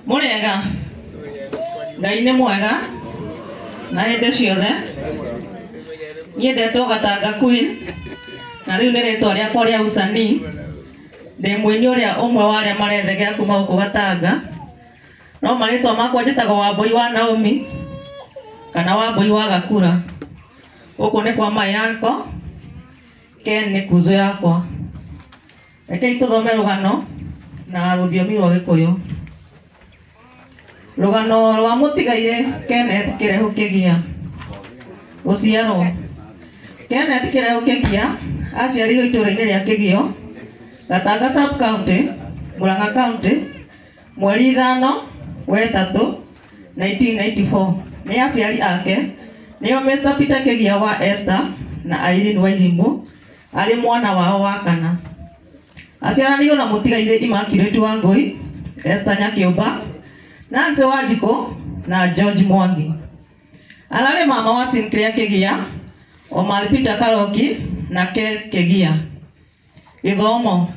Mũrĩega, Ngai nĩ mwega na hĩndĩ ciothe. Niĩ ndetwo Gatanga Queen na rĩu nĩ rĩtwa rĩakwa rĩa usanii. Ndĩ mũini ũrĩa ũmwe wa arĩa marethegea kuma gũkũ Gatanga, no marĩtwa makwa njĩtagwo Wambũi wa Naomi kana Wambũi wa Gakura. Gũkũ nĩ kwa my uncle Ken nĩ kuzo yakwa. Rekei tũthome rũgano na rũthiomi rwa Gĩkũyũ. Rũgano rwa mũtigairĩ Kenneth Kĩrehu Kĩgia. Gũciarwo. Kenneth Kĩrehu Kĩgia aciarirwo itũũra-inĩ rĩa Kĩgio, Gatanga sub county, Murang'a county, mweri 5 wa 3 1994. Nĩ aciari ake nĩo Mr. Peter Kĩgia wa Esther na Irene Wairimũ, arĩ mwana wao wa kana. Aciaranĩirwo na mũtigairĩ Immaculate Wangũi, Esther Nyakĩũmba, Nancy Wanjikũ na George Mwangi. Ararĩ mama wa Sinclair Kĩgia, Omar Peter Karoki na Ken Kĩgia. Gĩthomo.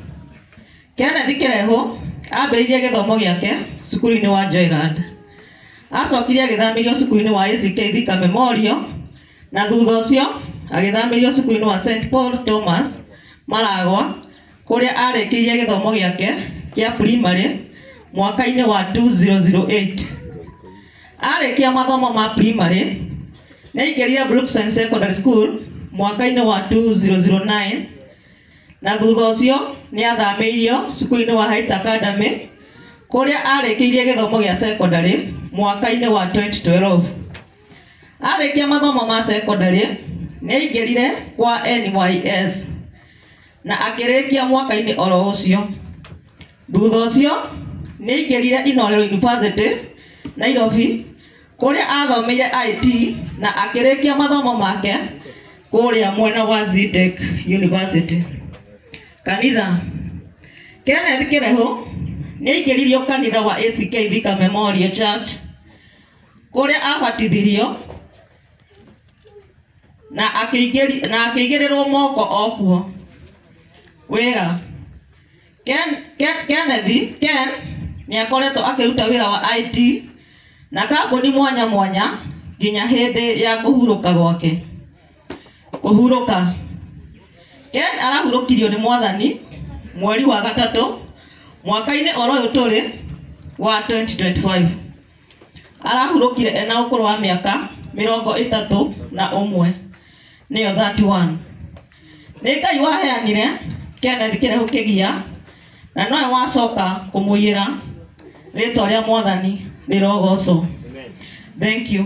Kenneth Kĩrehu ambĩrĩirie gĩthomo gĩake cukuru-inĩ wa Joyland. Acokire agĩthamĩrio cukuru-inĩ wa ACK Thika Memorial na thutha ũcio agĩthamĩrio cukuru-inĩ wa St Paul Thomas Maragwa kũrĩa arĩkĩirie gĩthomo gĩake kĩa primary mwaka-inĩ wa 2008. Arĩkia mathomo ma primary nĩ aingĩrire Brookside Secondary School mwaka-inĩ wa 2009 na thutha ũcio nĩ athamĩirio cukuru-inĩ wa Heights Academy kũrĩa arĩkĩirie gĩthomo gĩa secondary mwaka-inĩ wa 2012. Arĩkia mathomo ma secondary nĩ aingĩrire kwa NYS na akĩrĩkia mwaka-inĩ oro ũcio. Thutha ũcio nĩ aingĩrire Inooro University Nairobi kũrĩa athomeire IT na akĩrĩkia mathomo make kũrĩa mwena wa Zetech University. Kanitha. Kenneth Kĩrehu nĩ aingĩririo kanitha wa ACK Thika Memorial Church kũrĩa abatithirio na akĩigĩrĩrwo moko o kuo. Wĩra. Kenneth Ken nĩ akoretwo akĩruta wĩra wa IT na kambuni mwanya mwanya nginya hĩndĩ ya kũhurũka gwake. Kũhurũka. Ken arahurũkirio nĩ Mwathani mweri wa 3 mwaka-inĩ oro ũyũ tũrĩ wa 2025. Arahurũkire ena ũkũrũ wa mĩaka 31 nĩyo 31. Nĩ Ngai waheanire Kenneth Kĩrehu Kĩgia na nowe wacoka kũmũiyĩra. Rĩtwa rĩa Mwathani rĩrogocwo. Thank you.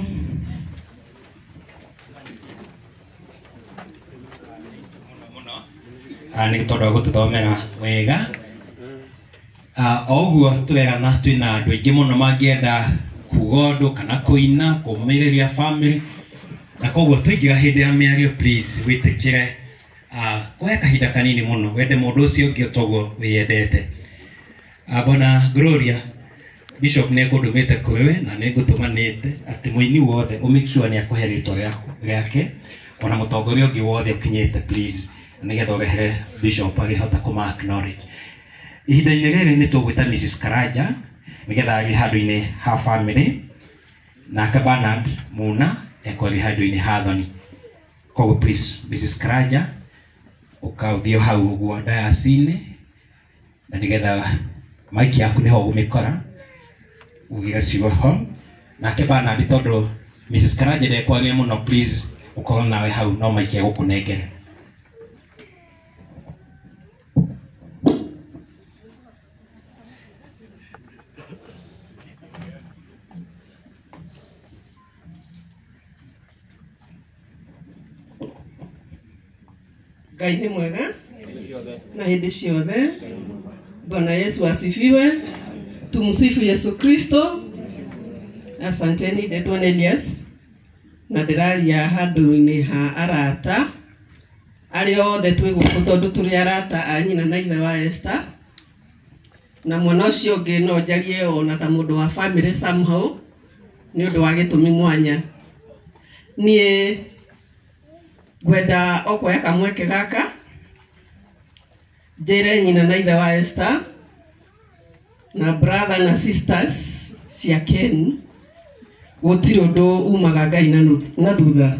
Nĩ tondũ wa gũtũthomera wega. O ũguo tũrerana twĩna andũ aingĩ mũno mangĩenda kuga ũndũ kana kũina kũmĩrĩria family, na koguo twaingĩra hĩndĩ ya mĩario please wĩtĩkĩre kuoya kahinda kanini mũno wende mũndũ ũcio ũngĩ toguo wĩyendete. Bwana Gloria, Bishop nĩ ekũndũmĩte kũrĩ we na nĩ ngũtũmanĩte atĩ mũini wothe ũ make sure nĩ akũhe rĩtwa rĩake ona mũtongoria ũngĩ wothe ũkinyĩte please, nĩgetha ũrehere Bishop agĩhota kũma acknowledge. Ihinda-inĩ rĩrĩ nĩ tũgwĩta Mrs Karanja nĩgetha arie handũ-inĩ ha family, nake Bernard Muna ekwaria handũ-inĩ ha Thoni. Koguo please Mrs Karanja ũkaũthiĩ hau ũguo dayasi-inĩ na nĩgetha mic yaku nĩho ũgũmĩkora ugire ciugo ho. Nake Bernard, tondũ Mrs Karanja ndekwaria mũno, please ũkorwo nawe hau no mic egũkũnengera. Ngai nĩ mwega na hĩndĩ ciothe. Bwana Yesu asifiwe. Tumsifu Yesu Kristo. Asanteni. Ndetwo nĩ Elias na ndĩraria handũ-inĩ ha arata arĩa othe twĩ gũkũ tondũ tũrĩ arata a nyina na ithe wa Esther, na mwana ũcio ũngĩ no njarie ona ta mũndũ wa family somehow nĩ ũndũ wa gĩtũmi mwanya. Niĩ Ngwenda okuoya kamweke gaka njĩre nyina na ithe wa Esther na brother na sisters cia Ken gũtirĩ ũndũ umaga Ngai na thutha.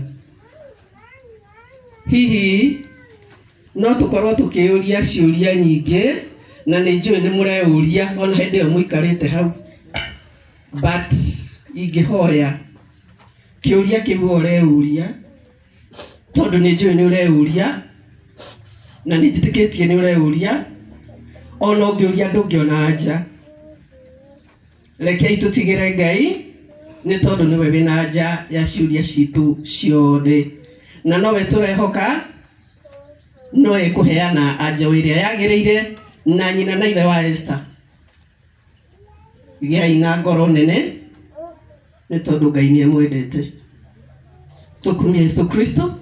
Hihi no tũkorwo tũkĩũria ciũria nyingĩ na nĩ njũĩ nĩ mũreũria ona hĩndĩ ĩyo mũikarĩte hau, but ingĩhoya kĩũria kĩu ũreũria tondũ nĩ njũĩ nĩ ũreũria na nĩ njĩtĩkĩtie nĩ ũreũria, ona ũngĩũria ndũngĩona anja. Rekei tũtigĩre Ngai nĩ tondũ nĩwe wĩna anja ya ciũria citũ ciothe, na nowe tũrehoka no ĩkũheana anja ĩrĩa yagĩrĩire. Na nyina na ithe wa Esther, gĩai na ngoro nene nĩ tondũ Ngai nĩ amwendete. Tũkumie Yesu Kristo.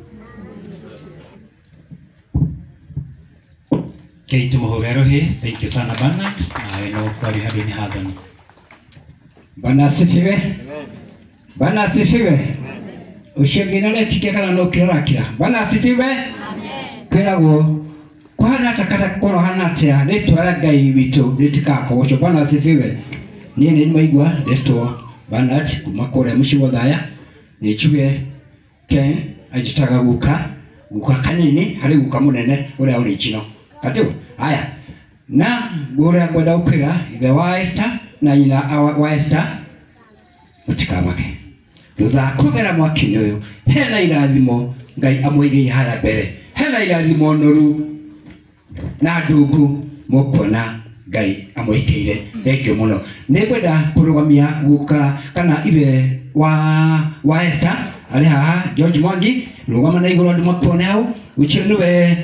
Kei tumuhũre rũhĩ. Thank you sana Bernard, nawe no kwaria handũ-inĩ ha Thoni. Bwana asifiwe. Bwana asifiwe. Ũcio ũngĩ nĩaretĩkia kana no kĩrarakira. Bwana asifiwe. Kwĩragwo kũhana ta kana korwo hana atĩa rĩtwa rĩa Ngai witũ rĩtikakogocwo. Bwana asifiwe. Niĩ nĩ maigua rĩtwa Bernard kuma kũrĩa mũciĩ wa Othaya. Nĩ njuge Ken anjĩtaga guka, guka kanini harĩ guka mũnene ũrĩa original. Katĩo aya na ngũrĩa ngwenda gũkwĩra ithe wa Esther na nyina wa Esther mũtikamake. Thutha kũgera mwaki-inĩ ũyũ hena irathimo Ngai amũigĩire harĩa mbere, hena irathimo noru na ndungu mũkuona Ngai amũikĩire. Thank you mũno. Nĩ ngwenda kũrũgamia guka kana ithe wa Esther arĩ haha, George Mwangi, rũgama na igũrũ andũ makuone hau. Ũcio nĩwe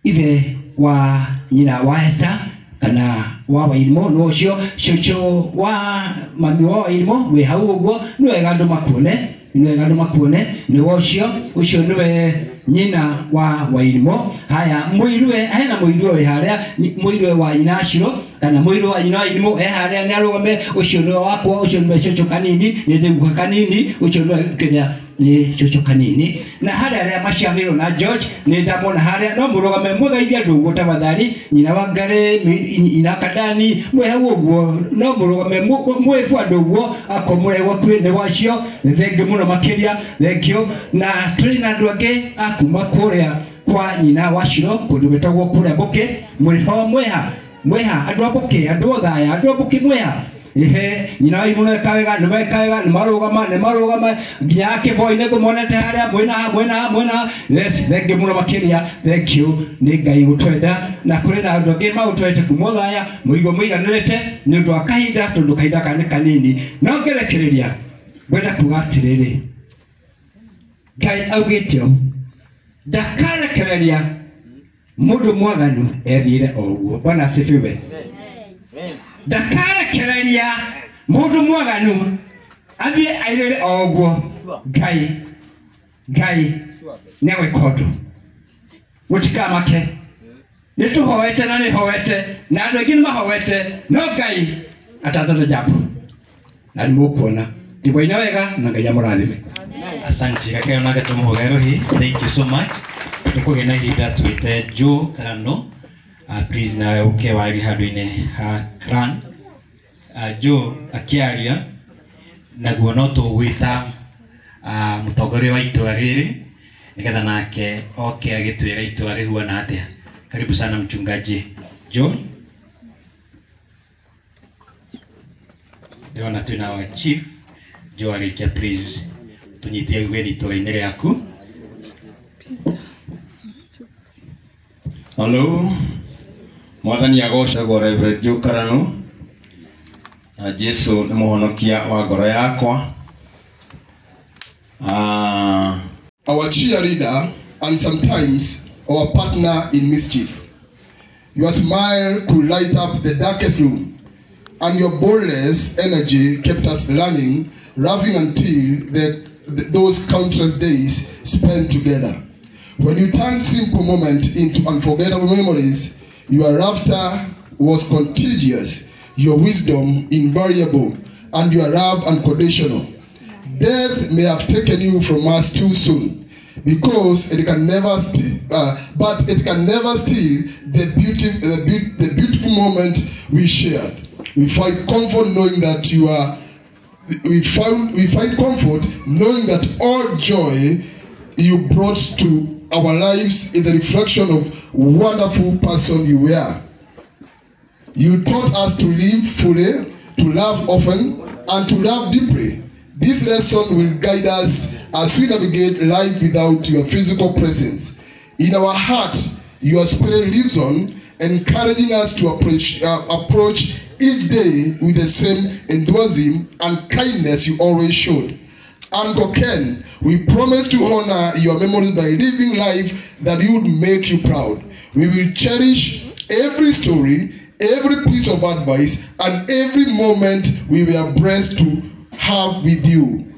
ithe wa nyina wa Esther kana wa Wairimu, nĩ ũcio cũcũ wa mami wa Wairimu wĩ hau ũguo, nĩ wega andũ makuone, nĩ wega andũ makuone, nĩ ũcio, ũcio nĩwe nyina wa Wairimu. Haya, mũirue, hena mũirue wĩ harĩa, mũirue wa nyina Shiro kana mũirue wa nyina Wairimu e harĩa, nĩ arũgame. Ũcio nĩwe wakwa, ũcio nĩwe cũcũ kanini, nĩ ndĩguka kanini, ũcio nĩwe kĩrĩa nĩ cũcũ kanini. Na harĩa arĩa maciarĩirwo na George nĩ ndamona harĩa, no mũrũgame mũgeithie andũ ũguo tafadhali. Nyina wa Ngarĩ, nyina Kadani, mwĩ hau ũguo, no mũrũgame mwĩbu andũ ũguo, akorwo mũrĩ gwakuhĩ nĩ gwacio. Thank you mũno makĩria, thank you. Na tũrĩ na andũ angĩ a kuma kũrĩa kwa nyina wa Shiro kũndũ gwĩtagwo kũrĩa Mbũkĩ. Mũrĩ ho mwĩha, mwĩha andũ a Mbũkĩ, andũ a Othaya, andũ a Mbũkĩ mwĩha. Ehe, nyina wa Imu nĩmeka wega, nĩmeka wega, nĩmarũgama, nĩmarũgama nginya kĩboi-inĩ ngũmonete harĩa, mwĩna ha, mwĩna ha, mwĩna ha. Yes, thank you mũno makĩria, thank you. Nĩ Ngai gũtwenda, na kũrĩ na andũ angĩ magũtwendete kuma Othaya, mũigue mũiganĩrĩte nĩ ũndũ wa kahinda, tondũ kahinda ka nĩ kanini. No ngerekereria ngwenda kuga atĩrĩrĩ, Ngai augĩte ũũ, ndakarekereria mũndũ mwaganu ethiĩre o ũguo. Bwana asifiwe. Ndakarekereria mũndũ mwaganu athiĩ airĩre o ũguo. Ngai, Ngai nĩegwĩka ũndũ, mũtikamake. Nĩ tũhoete na nĩ hoete na andũ aingĩ nĩ mahoete, no Ngai atatata jambo na nĩ mũkuona. Ndigwaina wega na Ngai amũrathime. Asante. Reke onake tũmũhũre rũhĩ. Thank you so much. Tũkũgĩa na ihinda twĩte Joe Karano. Please nawe ũke warie handũ-inĩ ha Clan. Joe akĩaria naguo no tũgwĩta mũtongoria wa itũra rĩrĩ nĩgetha nake oke agĩtwĩra itũra rĩhuana atĩa. Karibu sana mchungaji Joe. Ndĩrona twĩna wa chief Joe arĩkia, please tũnyite ũgeni itũra-inĩ rĩaku. Hello. Mwathani agocagwo Reverend Joe Karano. Na Jesu nĩ mũhonokia wa ngoro yakwa. Our cheerleader and sometimes our partner in mischief. Your smile could light up the darkest room, and your boldness energy kept us learning, laughing until those countless days spent together. When you turned simple moments into unforgettable memories, your laughter was contagious, your wisdom invariable, and your love unconditional. Death may have taken you from us too soon, because it can never steal, but it can never steal the beautiful moment we shared. We find comfort knowing that you are. We find comfort knowing that all joy you brought to our lives is a reflection of wonderful person you were. You taught us to live fully, to love often, and to love deeply. This lesson will guide us as we navigate life without your physical presence. In our heart, your spirit lives on, encouraging us to approach each day with the same enthusiasm and kindness you always showed. Uncle Ken, we promise to honor your memories by living life that would make you proud. We will cherish every story, every piece of advice, and every moment we were blessed to have with you.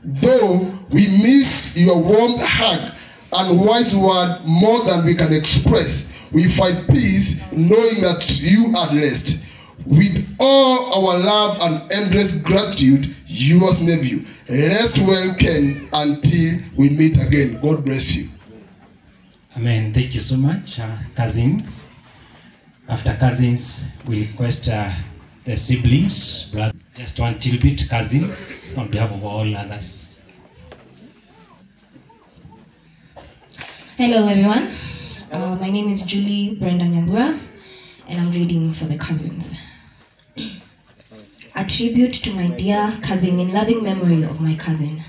Though we miss your warm hug and wise word more than we can express, we find peace knowing that you are blessed. With all our love and endless gratitude, yours nephew. Rest well, Ken, until we meet again. God bless you. Amen. Thank you so much, cousins. After cousins, we request the siblings, brother, just one little bit, cousins, on behalf of all others. Hello, everyone. My name is Julie Brenda Nyambura, and I'm reading for the cousins. A tribute to my dear cousin in loving memory of my cousin,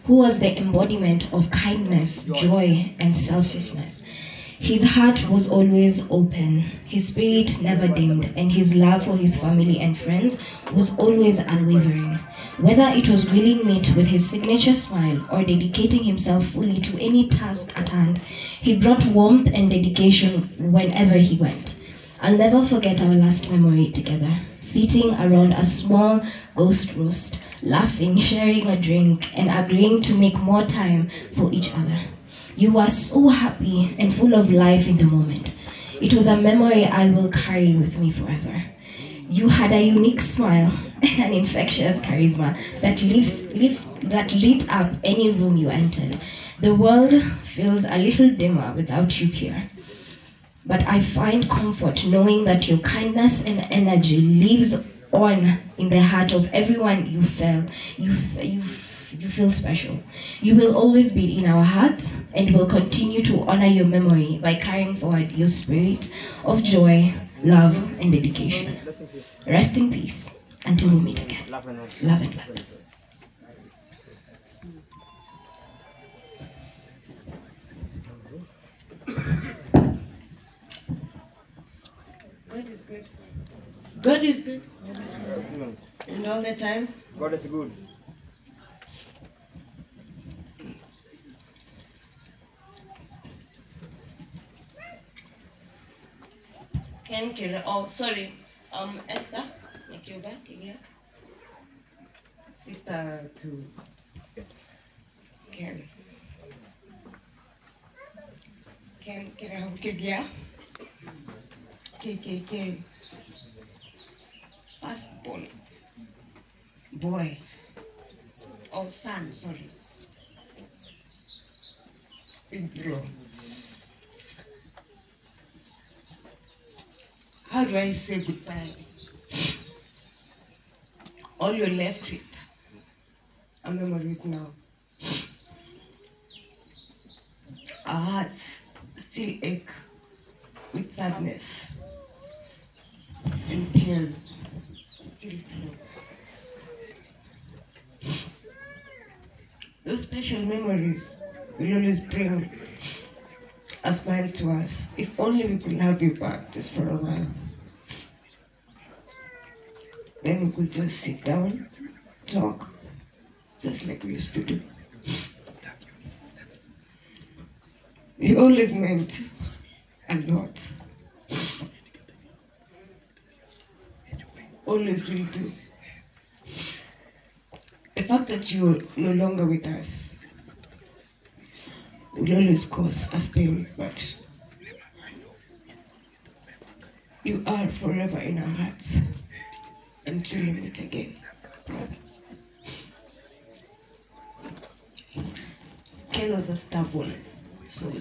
who was the embodiment of kindness, joy, and selflessness. His heart was always open, his spirit never dimmed, and his love for his family and friends was always unwavering. Whether it was grilling meat with his signature smile or dedicating himself fully to any task at hand, he brought warmth and dedication whenever he went. I'll never forget our last memory together, sitting around a small ghost roast, laughing, sharing a drink, and agreeing to make more time for each other. You were so happy and full of life in the moment. It was a memory I will carry with me forever. You had a unique smile and an infectious charisma that lit up any room you entered. The world feels a little dimmer without you here. But I find comfort knowing that your kindness and energy lives on in the heart of everyone you feel. You feel special. You will always be in our hearts and will continue to honor your memory by carrying forward your spirit of joy, love, and dedication. Rest in peace until we meet again. Love and light. God is good. God is good. And all the time. God is good. Ken Kira, oh sorry, Esther, Nikiuba, Kigia, sister to Ken. Ken Kira Kigia, KKK, firstborn boy, oh son, sorry, big bro. How do I say goodbye? All you're left with are memories now. Our hearts still ache with sadness and tears still flow. Those special memories will always bring a smile to us. If only we could have you back just for a while. Then we could just sit down, talk, just like we used to do. You always meant a lot. Always will do. The fact that you're no longer with us will always cause us pain, but you are forever in our hearts until we meet again. Ken was a stubborn soul.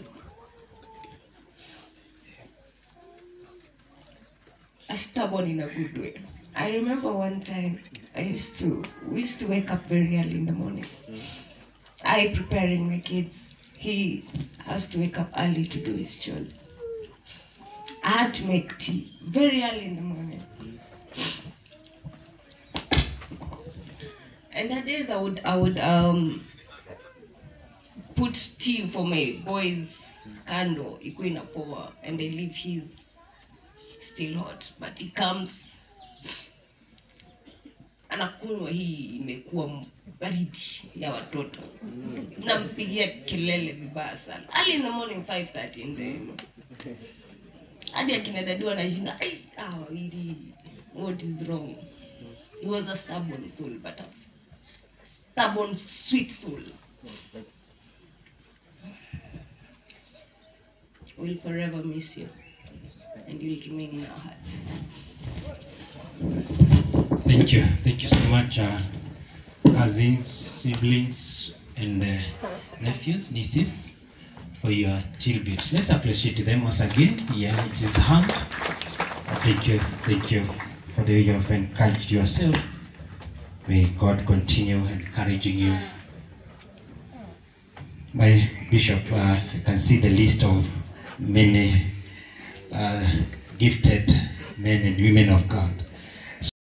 A stubborn in a good way. I remember one time we used to wake up very early in the morning. I preparing my kids. He has to wake up early to do his chores. I had to make tea very early in the morning. And that days I would put tea for my boys' candle, ikuwe inapoa, and they leave his still hot. But he comes anakunywa hii imekuwa baridi ya watoto. Nampigia kelele vibaya sana. Early in the morning, 5:30 in the morning. Hadi akina dadi wanashinda, ai, wawili, what is wrong? He was a stubborn soul, but a stubborn, sweet soul. We'll forever miss you, and you'll remain in our hearts. Thank you. Thank you so much, cousins, siblings, and nephews, nieces, for your tribute. Let's appreciate them once again. Yeah, it is hand. Thank you. Thank you for the way you have encouraged yourself. May God continue encouraging you. My bishop, you can see the list of many gifted men and women of God.